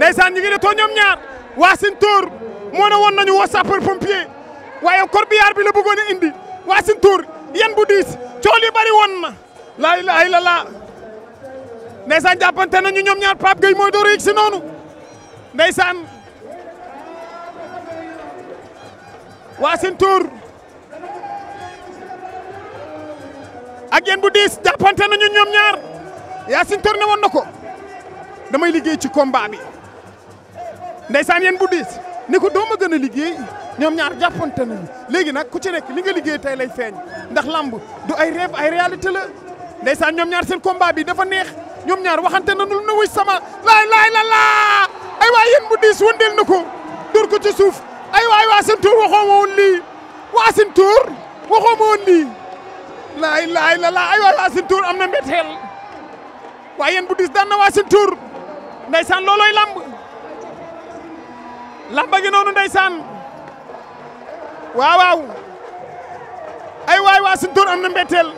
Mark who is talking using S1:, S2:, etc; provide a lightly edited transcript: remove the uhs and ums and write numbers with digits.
S1: ndeysaan ñu ngi too ñoom ñaar Wassintor moo ne woon nañu woo sapeur pompier waaye corbillard bi la bëggoon a indi Wassintor yan bu diis cool yi bari woon na laa ilaaha illallaah ndeysaan jàppante nañu ñoom ñaar Pape Gueye mooy door a yegg si noonu ndeysaan Wassintor ak yan bu diis jàppante nañu ñoom ñaar Wassintor ne woon na ko damay liggéey ci combat bi ndeysaan yan bu diis ni ko doo ma gën a liggéey ñoom ñaar jàppante nañu léegi nag ku ci nekk li nga liggéey tey lay feeñ ndax lamb du ay rêve ay réalité la ndeysaan ñoom ñaar seen combat bi dafa neex ñoom ñaar waxante nañu lu ne wuy sama laay la laa ay waay yan bu diis wëndeel na ko dóor ko ci suuf ay waay Wassintor waxoo ma woon lii Wassintor waxoo ma woon lii laay la laa ay waay Wassintor am na mbetteel waaye yan bu diis daan na Wassintor ndeysaan loolooy lamb lamba gi noonu ndeysaan waaw ay waay Wassintor am na mbetteel